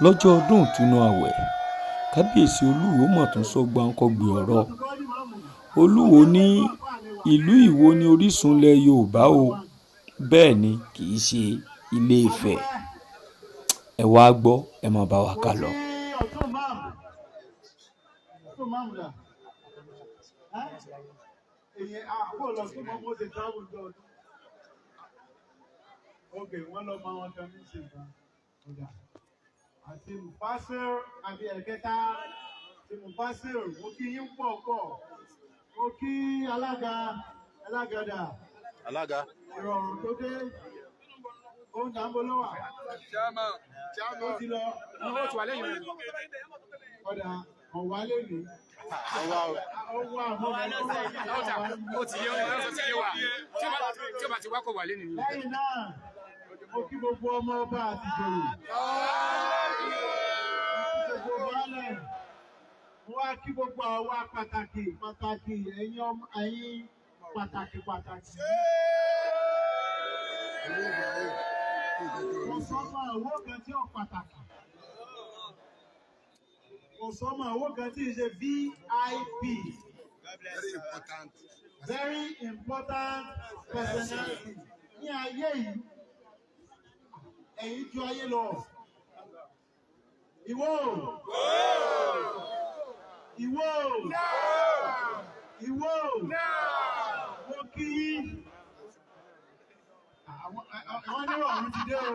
Lọ́jọ́ ọdún ìtùnú ààwẹ̀, kábíyèsí olúwọ́ọ́ mà tún sọ gbáǹkọ́gbì ọ̀rọ̀. Olúwọ́ọ́ ní ìlú ìwọ ní orísun ilẹ̀ Yorùbá ò, bẹ́ẹ̀ ni kì í ṣe Ilé-Ifẹ̀. Ẹ wàá gbọ́, ẹ máa bá wa ká lọ. Àti Mufasir àbí ẹ̀kẹta ti Mufasir, mo kí yín pọ̀ pọ̀, mo kí alága alágàdà Alága. Ìrọ̀rùn tó dé, ó ń dàgbò lọ́wọ́, ó ti lọ, ọ̀dà ọ̀wá lè ní. Ọwá o. Ọwọ́ àwọn ọmọ Ó ti yé wa, ó ti yé wa, tí ó bá ti wá kò wà lé nìyí. Lẹ́yìn náà, mo kí gbogbo ọmọ ọba àti ìjòyè. Gbogbo baálẹ̀. Mo wá kí gbogbo àwa pàtàkì pàtàkì, ẹ̀yin ọmọ, ẹ̀yin pàtàkì pàtàkì. Kò sọ́mọ àwọ̀ kan tí ó pàtàkì. Kò sọ́mọ àwọ̀ kan tí ì ṣe VIP. Very important. Very important personality. Ní ayé yìí, ẹ̀yin ju ayé lọ. Ìwọ o. Ìwọ o. Ìwọ o. Mo kí yín. Àwọn onírọ̀rùn ti dé o.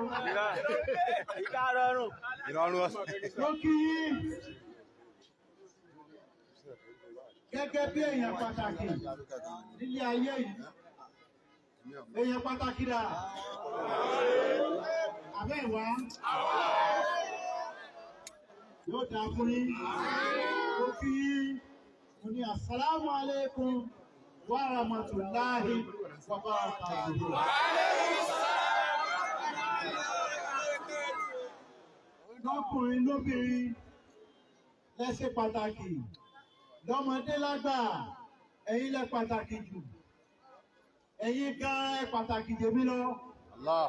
Ìrọ̀rùn ọ̀sẹ̀. Mo kí yín. Gẹ́gẹ́ bí èèyàn pàtàkì nílé ayé yìí. Èèyàn pàtàkì dà. Àbẹ́ ìwá. Yóò dáa fún yín. Mo kí yín. Mo ní assalamu alaikum wa rahmatullahi wa barakatuh. Lọ́kùnrin lóbìnrin lẹ ṣe pàtàkì, lọ́mọdé lágbà, ẹ̀yin lẹ pàtàkì jù, ẹ̀yin gan ẹ pàtàkì jèmi lọ. Allah.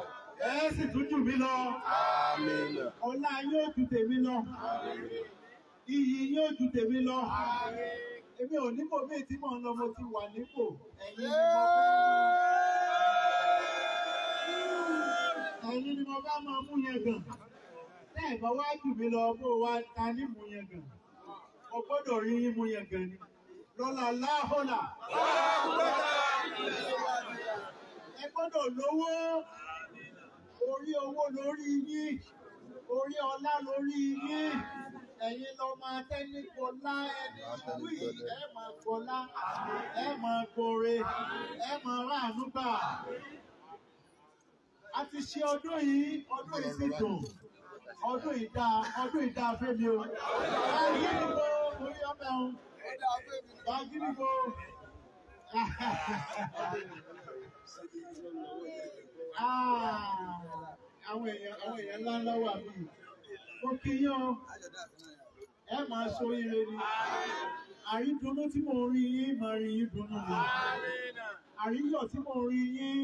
Ẹ sì tún jù mí lọ. Àmín. Ọlá yóò ju tèmi lọ, iyì yóò ju tèmi lọ. Èmi ò nípò míì tí mò ń lọ, mo ti wà nípò. Ẹ̀yin ni mo bá máa mú yẹn gàn. Tẹ́ ẹ̀ bá wá jù mí lọ, bó wá ta ní mú yẹn gàn. Mo gbọ́dọ̀ rí yín mú yẹn gàn ni. Lọ́la láhọ́là. Ẹ gbọ́dọ̀ lówó. Orí owó lórí yín. Orí ọlá lórí yín. Ẹ̀yin lọ máa tẹ́ni kọlá, ẹni wí, ẹ máa kọlá, ẹ máa kore, ẹ máa ráàánú gbà. A ti ṣe ọdún yìí, ọdún yìí sì dùn. Ọdún yìí dáa, ọdún yìí dáa fẹ́mi o. Báyìí orí ọmọ ẹ̀hún. Báyìí níbo. Àwọn èèyàn ńlá ńlá wà mí. Mo kí yín o. Ẹ máa ṣoríire ni. Àrídùnnú tí mò ń rí yín, máa rí yín dunnú ni. Àríyọ̀ tí mò ń rí yín,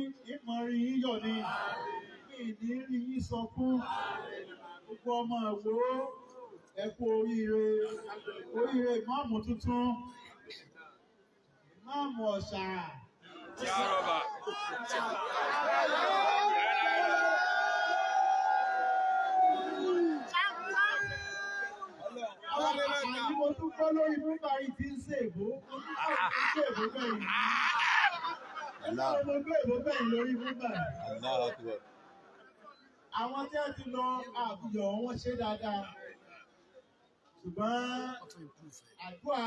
máa rí yín yọ̀ ni. Mi ní rí yín sọkún. Gbogbo ọmọ Ìwó, ẹ kú oríire. Oríire ìmáàmù tuntun. Ìmáàmù Ọ̀ṣàrà. Àní mo tún kọ́ lórí Múbàrí tí ń ṣe èbó. Mo tún kọ́ ṣe èbó bẹ́yìn. Allah. Mo gbé èbó bẹ́yìn lórí Múbàrí. Allahu Akbar. Àwọn tí wọ́n ti lọ àbúyọ̀ wọn ṣe dáadáa. Ṣùgbọ́n àdúrà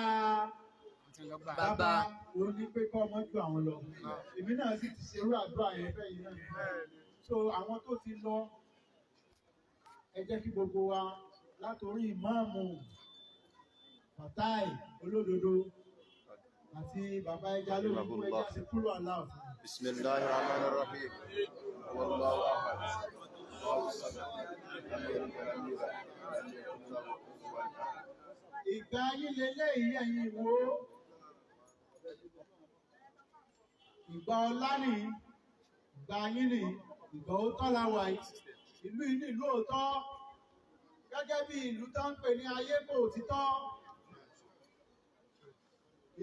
bàbá òun ní pé kọ́ ọmọ ju àwọn lọ. Èmi náà sì ti ṣerú àdúrà yẹn fẹ́yìn náà. So àwọn tó ti lọ, ẹ jẹ́ kí gbogbo wa látòrí ìmáàmù Fatai Olódodo àti bàbá ẹja lórí ikú ẹja sí kúrò aláàfin. Bismillahir Rahmanir Rahim. Wallahu ahad. Allahu samad. Lam yalid wa lam yulad. Wa lam yakun lahu kufuwan ahad. Ìgbà yín leléyìí, ẹ̀yin Ìwó. Ìgbà ọlá nìyí, ìgbà yín nìyí, ìgbà òótọ́ la wà yìí. Ìlú yìí ní ìlú òótọ́, gẹ́gẹ́ bí ìlú tó ń pè ní ayé kò títọ́.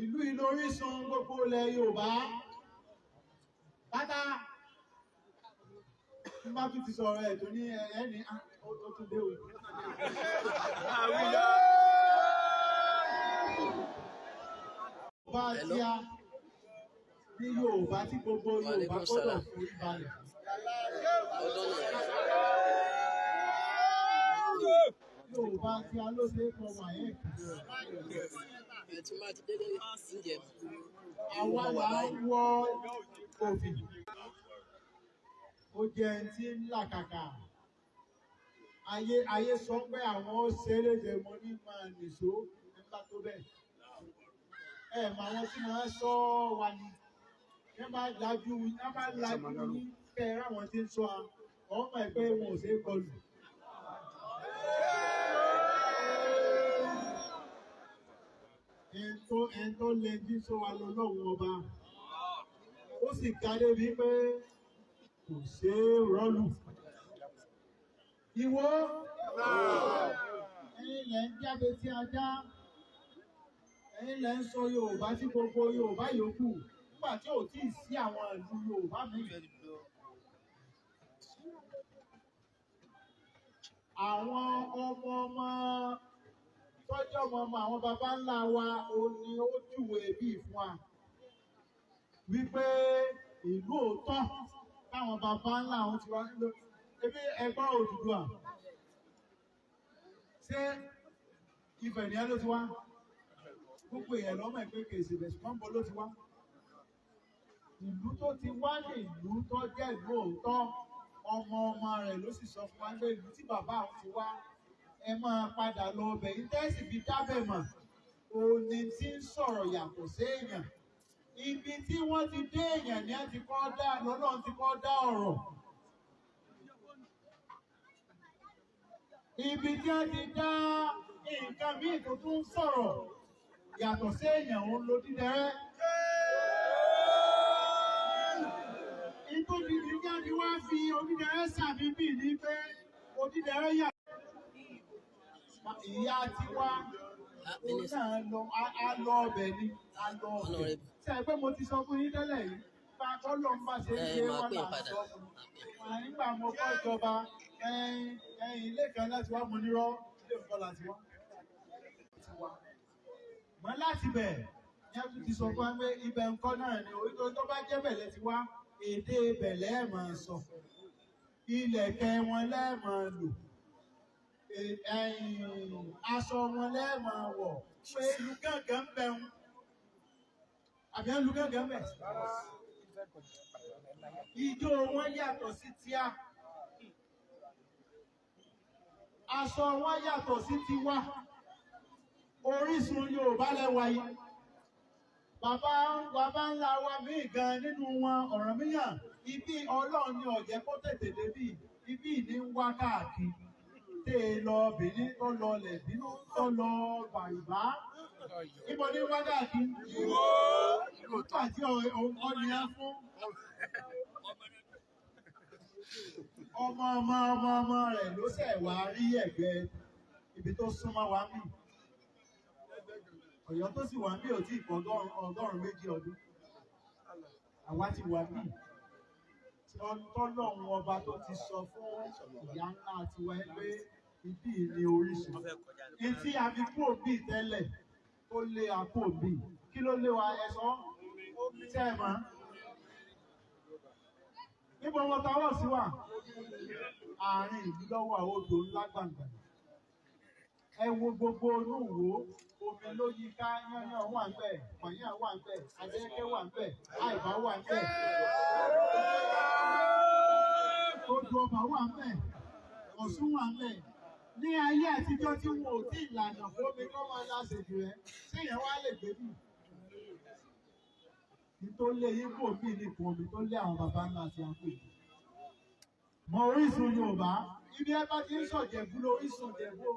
Ìlú yìí lórísun gbogbo ilẹ̀ Yorùbá pátá. N bá tún ti sọ̀rọ̀ ẹ̀ tó ní ẹni ó tún dé o. Bá a Hello. tí a ní Yorùbá tí gbogbo Wa Yorùbá alaikum gbọ́dọ̀ salam. forí balẹ̀. Ọdún nìyẹn. Yorùbá tí a ló ṣe é kọ wàyẹ̀. Ẹ tí máa ti délé oúnjẹ. Àwa là ń wọ òfì. Ó jẹ́ ẹni tí ń làkàkà. Ayé ayé sọ pé àwọn ó ṣe é léṣe, mo ní máa nìṣó nígbà tó bẹ́ẹ̀. Ẹ mọ àwọn tí wọ́n sọ wa ni. Ẹ bá lajú, ẹ bá lajú ní kẹ́ ẹ ráwọn tí ń sọ wa. Ọmọ ẹ̀ pé wọn ò ṣe é kọlù. Ẹni tó lè jí sọ wa lọ lọ́wọ́ ọba. Ó sì ga débi pé kò ṣeé rọ́lù. Ìwọ ẹ̀yin lẹ̀ ń jáde tí ajá, ẹ̀yin lẹ̀ ń sọ Yorùbá tí gbogbo Yorùbá yòókù nígbà tí ò tíì sí àwọn ìlú Yorùbá míì. Àwọn ọmọ ọmọ tọ́jú ọmọ ọmọ àwọn baba ńlá wa ò ní ó júwe bíi fún wa wípé ìlú òótọ́ táwọn baba ńlá àwọn ti wá nílò ebi ẹgbọ́n Odùduwà, ṣé Ifẹ̀ ni ẹ ló ti wá? Gbogbo èèyàn lọ́mọ ìpín kèsì bẹ̀, ṣùgbọ́n bọ́ ló ti wá. Ìlú tó ti wá ní ìlú tó jẹ́ ìlú òótọ́, ọmọ ọmọ rẹ̀ ló sì sọ fún wa pé ìlú tí bàbá àwọn ti wá, ẹ máa padà lọ ọbẹ̀ yìí tẹ́sí fi dábẹ̀ mọ̀ òní tí ń sọ̀rọ̀ yàtọ̀ séèyàn. Ibi tí wọ́n ti dé èèyàn ni ẹ ti kọ́ dá lọ́lọ́run ti kọ́ dá ọ̀rọ̀. Ibi tí wọ́n ti dá nǹkan míì tó tún ń sọ̀rọ̀ yàtọ̀ séèyàn òun ló dídẹrẹ́. Ìtòdì jáde wá fi odídẹrẹ́ sàmì bíi ní pé odídẹrẹ́ yà. Ìyá tiwa Ah, òun minister. náà lọ a lọ ọbẹ̀ ni a lọ ọbẹ̀. Honorable. Ṣé ẹ pé mo ti sọ fún yín tẹ́lẹ̀ yìí? Bá a kọ́ ló ń bá ṣe ń Ẹ ṣe máa wọ́n pè là ń padà. sọ fún un. Nígbà mo kọ́ ìjọba ẹyin ẹyin ilé kan láti wá, mo nírọ́ ilé ìkọ́ láti wá. Mọ́ láti bẹ̀ ní a tún ti sọ fún wa pé ibẹ̀ ńkọ́ náà ni orí tó bá jẹ́ bẹ̀lẹ̀ ti wá, èdè bẹ̀lẹ̀ ẹ̀ máa sọ. Ilẹ̀kẹ̀ wọn lẹ́ẹ̀ máa lò. Ẹ̀yìn aṣọ wọn lẹ́ẹ̀ máa wọ̀. Pé ìlú gángan ń bẹ̀ ń. Àbí ìlú gángan ń bẹ̀. Ijó wọn yàtọ̀ sí tíá. Aṣọ wọn yàtọ̀ sí tiwa. Orísun Yorùbá lẹ́wà yìí. Bàbá bàbá ńlá wa míì gan nínú wọn Ọ̀rànmíyàn, ibi Ọlọ́run ni ọ̀jẹ̀ kó tètè débì, ibi ní ń wá káàkiri. Tè é lọ Bìní tó lọ lẹ̀ bínú tó lọ Bàrìbá. Ibo ní wá káàkiri? Nígbà tí òun kọ́ ni á fún. Ọmọ ọmọ ọmọ ọmọ rẹ̀ ló ṣẹ̀ wá rí ẹ̀gbẹ́ ibi tó súnmọ́ wa mì. Ọ̀yọ́ tó sì wà ń bí ò tí ì pọ̀ 200 ọdún. Àwa ti wà bí. Tọ́lọ́run ọba tó ti sọ fún ìyá ńlá tiwa ẹ pé ibí ni orísun. Etí a fi kú òbí tẹ́lẹ̀ tó lé akú òbí. Kí ló lé wa ẹ sọ? Ṣé ẹ mọ̀? Níbo wọn ta wọ̀ sí wà? Àárín ìlú lọ́wọ́ àwọn odò ńlá gbàǹgbà. Ẹ wo gbogbo inú ìwò, omi ló yí ká, yányán wà ń bẹ̀, pọ̀nyán wà ń bẹ̀, adẹ́kẹ́ wà ń bẹ̀, àìbá wà ń bẹ̀. Odò ọba wà ń bẹ̀, Ọ̀ṣun wà ń bẹ̀. Ní ayé àtijọ́ tí wọn ò tí ì lànà fómi kọ́ máa láṣejù rẹ̀, ṣé èèyàn wá lè gbé bì? Ní tó lé yín kò bí ní kò omi tó lé àwọn baba ńlá àti àpò. Mọ orísun Yorùbá, ibi ẹ bá ti ń sọ̀jẹ̀bú lórísun Jẹ̀bú.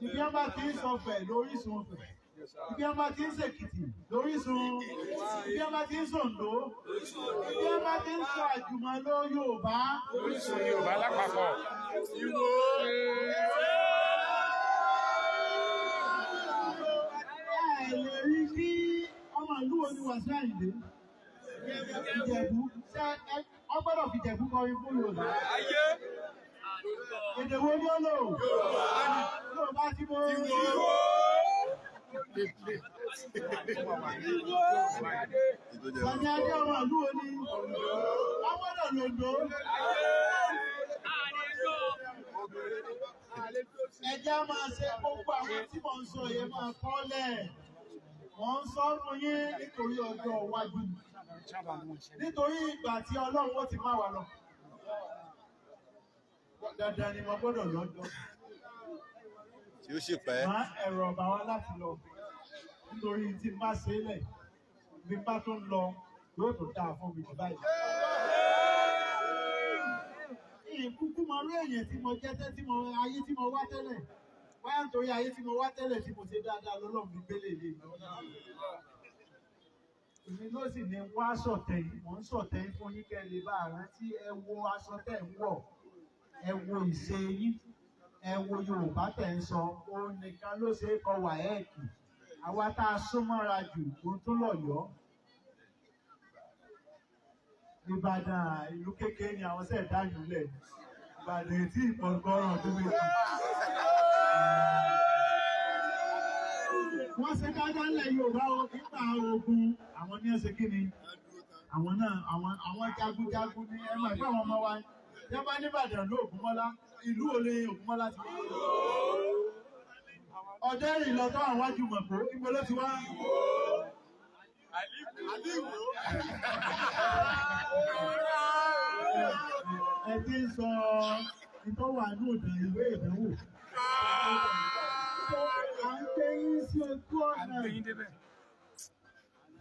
Ibi ẹ bá ti ń sọfẹ̀ lórísun Ọ̀fẹ̀. Ibi wọn bá ti ń ṣèkìtì lórísun. Ibi wọn bá ti ń ṣòǹdó. Ibi wọn bá ti ń sọ àjùmọ̀lò Yorùbá. Orísun Yorùbá lápapọ̀. Ìwó. Ẹ lè rí kí ọmọ ìlú wo ni Wàsíù Àyìndé? Ìjẹ̀bú. Ṣé ọ gbọ́dọ̀ fi Ìjẹ̀bú kọrin fún Yorùbá? Ayé. Èdè wo ni ó lò? Yorùbá tí mo. Ìwó. Sọ̀ni Adé ọmọ ìlú wo ni? Ọ gbọ́dọ̀ lòdò. Ẹjẹ́ á máa ṣe gbogbo àwọn tí mò ń sọ yẹn máa kọ́lẹ̀. Mò ń sọ fún yín nítorí ọjọ́ iwájú. Nítorí ìgbà tí Ọlọ́run ó ti máa wà lọ. Dandan ni mo gbọ́dọ̀ lọ́jọ́. Tí ó sì pẹ́. Má ẹ̀rọ ọ̀bà wa láti lọ. Nítorí tí n bá ṣe é lẹ̀, bí n bá tún lọ, yóò tún dáa fún mi jù báyìí. Ìkúkú mọ orí èèyàn tí mo jẹ́ tẹ́ tí mo ayé tí mo wá tẹ́lẹ̀. Báyà nítorí ayé tí mo wá tẹ́lẹ̀ tí mo ṣe dáadáa lọ́lọ́run fi gbélé lé mi. Èmi ló sì ní wá sọ̀tẹ̀ yìí, mò ń sọ̀tẹ̀ yín fún yín kẹ́ ẹ lè bá rántí. Ẹ wo aṣọ tẹ̀ ń wọ̀, ẹ wo ìṣe yín, ẹ wo Yorùbá tẹ̀ ń sọ, òun nìkan ló ṣe é kọ wàhẹ́ẹ̀kì. Àwa tá a súnmọ́ra jù, òun tún lọ̀yọ́. Ìbàdàn ìlú kékeré ni àwọn sẹ̀ dáyùn lẹ̀. Ìbàdàn etí ìpọ̀gọ́rọ̀ ọdún méjì. Wọ́n ṣe dáadáa ńlẹ̀ Yorùbá o, nígbà ogun àwọn ní ẹsẹ̀ kí ni? Àwọn náà àwọn jagunjagun ní ẹ máa gbé àwọn ọmọ wa. Yẹ́n bá nìbàdàn ló Ògúnmọ́lá, ìlú wo ni Ògúnmọ́lá ti wá? Ọ̀dẹ́rìn lọ tó àwọn wájú mọ̀ pé ibo ló ti wá? Ẹ ti ń sọ ìtọ́wà ní òdàn ìwé ìdánwò. À ń gbé yín sí ojú ọ̀nà.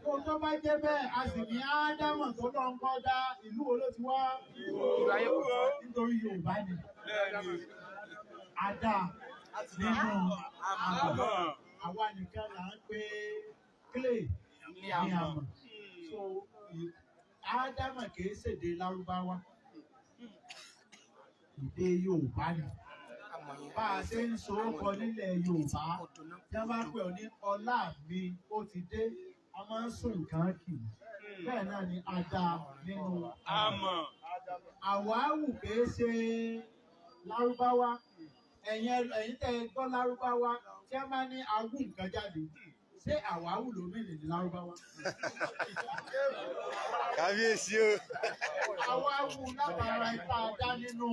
Kó tó bá jẹ́ bẹ́ẹ̀, a sì ní Ádámọ̀ tó lọ ń kọ́ dá ìlú wo ló ti wá? Nítorí Yorùbá ni. Àdá nínú àmọ̀. Àwa nìkan là ń pè clay ní àmọ̀. So Ádámọ̀ kìí ṣèdè Lárúbáwá. Èdè Yorùbá ni. Bá a ṣe ń so ó kọ nílẹ̀ Yorùbá, tí wọ́n bá pè ọ́ ní ọlá mi ó ti dé, a máa ń sùn nǹkan kì í. Bẹ́ẹ̀ náà ni a dá nínú Àmọ̀. Àwáwù kìí ṣe Lárúbáwá. Ẹ̀yin tẹ́ ẹ gbọ́ Lárúbáwá, tí wọ́n bá ní awú nǹkan jáde, ṣé àwáwù ló mìíràn ní Lárúbáwá? Kábíyèsí o. Àwáwù látara ipá dá nínú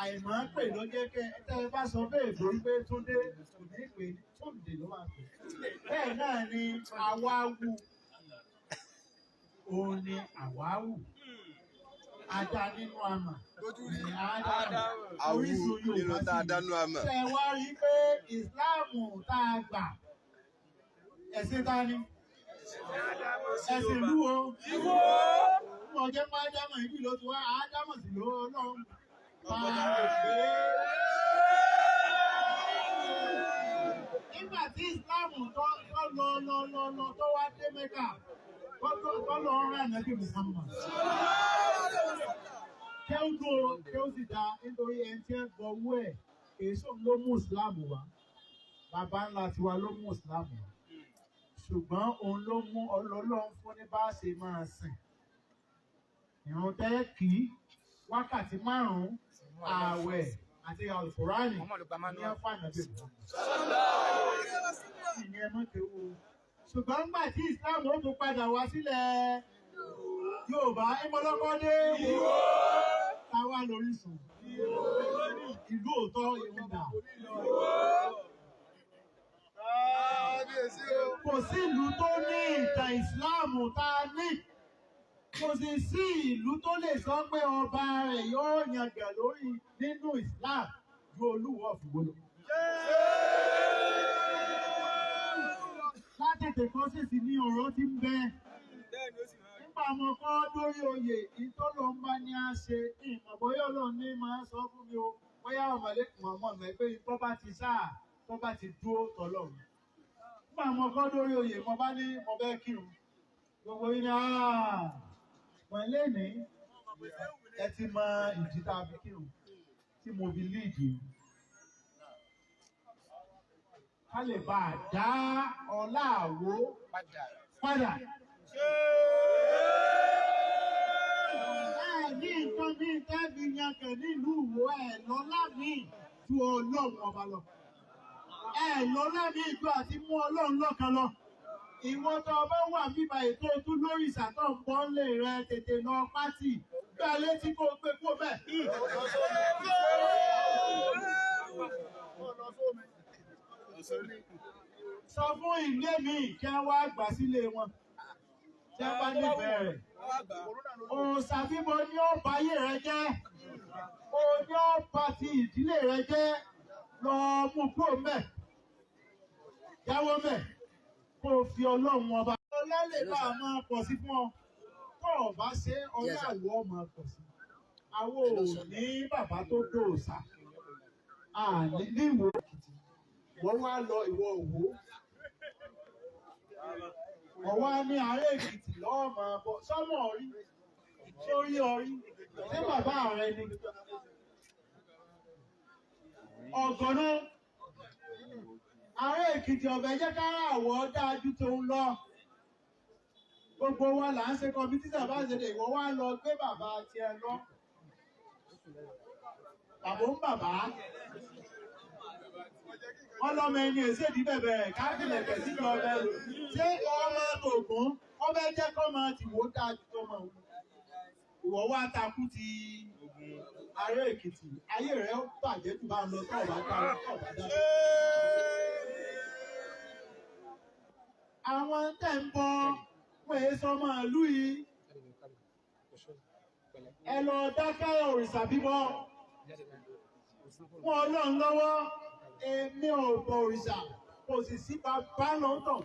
àìmọ̀ pè ló jẹ́ kẹ́ tẹ́ ẹ bá sọ bẹ́ẹ̀ lórí pé Túndé kò ní pè Túndé ló máa pè. Bẹ́ẹ̀ náà ni àwáwù òun ni àwáwù. Ajá nínú àmà ni Ádámù. Àwù Orísun nínú Yorùbá tá a sì ni. dánú àmọ̀. Ṣé ẹ wá rí i pé Ìsìláàmù tá a gbà ẹ̀sìn ta ni? Ẹ̀sìn ìlú o. Ìwó. Mo jẹ́ pé Ádámù ibi ló ti wá, Ádámù sì ló Ọlọ́run. Máa gbé. Nígbà tí Ìsìláàmù tó lọ lọ lọ lọ tó wá dé Mẹ́kà, tó lọ rán Ànábì Muhammad. Kẹ́ ó dúró, kẹ́ ó sì dá nítorí ẹni tí ń gbọ́ owó ẹ̀, èso ló mú Ìsìláàmù wá. Bàbá ńlá tiwa ló mú Ìsìláàmù wá. Ṣùgbọ́n òun ló mú Ọlọ́run fún ní bá ṣe máa sìn. Ìrun tẹ́ kí wákàtí márùn-ún ààwẹ̀ àti Alukùránì ní ẹ̀fọ́ Ànábì Muhammad. Ìyẹn mọ́ kéwu. Ṣùgbọ́n nígbà tí Ìsìláàmù ó tún padà wá sílẹ̀ Yorùbá, ìmọ̀lọ́kọ́dé táwa lórísun. Ìlú òótọ́ ìwúndà. Kábíyèsí o. Kò sí ìlú tó ní ìtàn Ìsìláàmù tá a ní. Kò sì sí ìlú tó lè sọ pé ọba rẹ̀ yóò yangàn lórí nínú Islam ju Olúwo of Ìwó lọ. Látètè kan sì ní ọ̀rọ̀ tí ń bẹ. Nígbà mo kọ́ dórí oyè, ìtọ́lọ̀ ń bá ní á ṣe, ìmọ̀ bóyá Ọlọ́run ní máa sọ fún mi o, bóyá ọmọlé mọ̀mọ́ mọ̀ pé ìtọ́ bá ti sáà Tó bá ti dúró tọ́lọ́run. Nígbà mo kọ́ dórí oyè, mo bá ní mo fẹ́ kírun. Gbogbo yín ni wọ́n lé ní ẹ ti mọ ìdí tá a fi kírun tí mo fi líìdì. Ká lè bá a dá ọlá àwo padà. Ẹ ní nǹkan bí tẹ́bi yankàn nílùú Ìwó, ẹ lọ́lá mi ju Ọlọ́run ọba lọ. Ẹ lọ́lá mi ju àti mú Ọlọ́run lọ́kan lọ. Ìwọ tó o bá wà bíbá ètò tún lórí ìsàtọ̀ pọ́nlé rẹ tètè lọ pátì gbá létí kó o gbé kó bẹ́ẹ̀. Sọ fún ilé mi kí wọ́n wá gbà sílé wọn tí wọ́n bá nífẹ̀ẹ́ rẹ̀. Òòṣà bíbọ ni ó ba ayé rẹ jẹ́, òun ni ó ba ti ìdílé rẹ jẹ́, lọ mú kúrò mẹ́, jáwọ́ mẹ́, kó o fi Ọlọ́run ọba. Ọlá lè bá a máa pọ̀ sí fún ọ, tó o bá ṣe ọlá àwọ̀ máa pọ̀ sí. Àwọn ò ní bàbá tó dòòṣà, àní níwò wọ́n wá lọ ìwọ òwò. Ọwọ́ ní ààrẹ Èkìtì lọ́wọ́ máa bọ̀ sọ́mọ̀ orí sórí orí ṣé bàbá rẹ ni. Ọ̀gọ̀nà ààrẹ Èkìtì ọ̀bẹ jẹ́ kára àwọ̀ dájú tó ń lọ. Gbogbo wa là ń ṣe kọmítítà bá ṣe lè ìwọ wá lọ gbé bàbá tiẹ̀ lọ. Bàbá ń bàbá. Wọ́n lọ́mọ ẹni èsèdí bẹ̀bẹ̀ káfílẹ̀kẹ̀ sí lọ bẹ́ẹ̀ lò. Ṣé ọmọ tògún ọbẹ̀ jẹ́ kọ́ máa ti wò ó dájú tó máa wù? Ìwọ wá takú ti ará Èkìtì, ayé rẹ̀ ó bàjẹ́ jù bá ń lọ tó ọ̀bá dá ọ̀bá dá. Àwọn tẹ̀ ń bọ pé sọmọ ìlú yìí, ẹ lọ dákẹ́ òrìṣà bíbọ fún Ọlọ́run lọ́wọ́. Èmi ò bọ òrìṣà, kò sì sí bàbá lọ́tọ̀,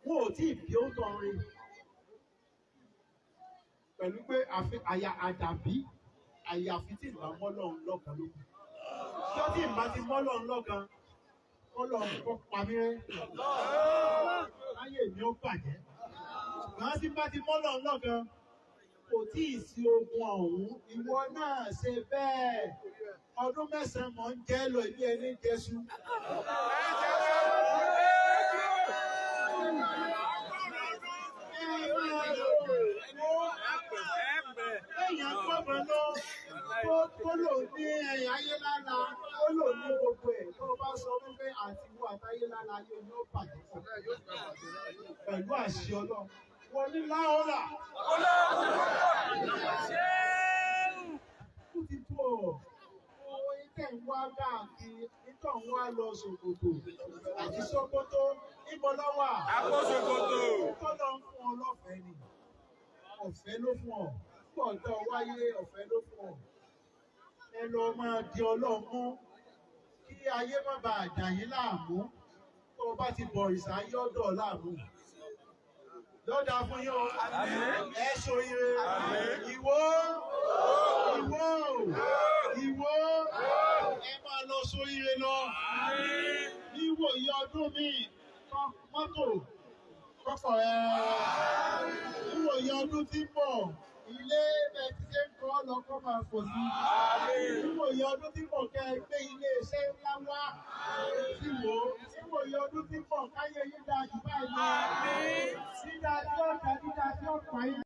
wọn ò tí ì bí ó tán rí pẹ̀lú pé àyà àdàbí àyàfi tí ìbá mọ́lọ́run lọ́kan ló kù. Tó tí ìbá ti mọ́lọ́run lọ́kan, Ọlọ́run kọ́ pa mí rẹ́, láyé mi ó bàjẹ́. Ṣùgbọ́n tí bá ti mọ́lọ́run lọ́kan, kò tí ì sí ogun ọ̀hún. Ìwọ náà ṣe bẹ́ẹ̀. Ọdún mẹ́sàn-án mọ̀ ń jẹ́ lọ ilé ẹni Jésù. Èèyàn gbọ́dọ̀ lọ tó lò ní ẹ̀yìn ayélára, ó lò ní gbogbo ẹ̀ tó bá sọ wípé àti wo àtayélára ayé ni ó bàjẹ́ pọ̀ pẹ̀lú àṣẹ Ọlọ́run. Wọ́n ní láhọ́là. Ó ti tó ọ̀. Owó tẹ̀ ń wá káàkiri, nítọ̀ ń wá lọ Ṣòkòtò àti Sókótó, níbo ló wà? Àpò ṣòkòtò. Tọ́lọ́ ń fún ọ lọ́fẹ̀ẹ́ ni. Ọ̀fẹ́ ló fún ọ. Púpọ̀ tó wáyé ọ̀fẹ́ ló fún ọ. Ẹ lọ máa di Ọlọ́run mú kí ayé má bàa dà yín láàmú. Tó o bá ti bọ̀rìṣà yọ́dọ̀ láàmú. Lọ́dà fún yín o. Ẹ ṣoríire. Ìwó. Ìwó. Ìwó. Ẹ máa lọ ṣoríire lọ. Níwòyí ọdún míì, mọ́tò kọ́kọ́ ẹ. Níwòyí ọdún tí ń bọ̀, ilé ẹ ti ṣe ń kọ́ lọ kọ́ máa pọ̀ sí. Níwòyí ọdún tí ń bọ̀ kẹ́ ẹ gbé ilé iṣẹ́ ńlá wá sí wò ó. Níwòyí ọdún tí ń bọ̀ káyé yín dáa jù báyìí lọ. Dídá tí ó dá, dídá tí ó pa yín.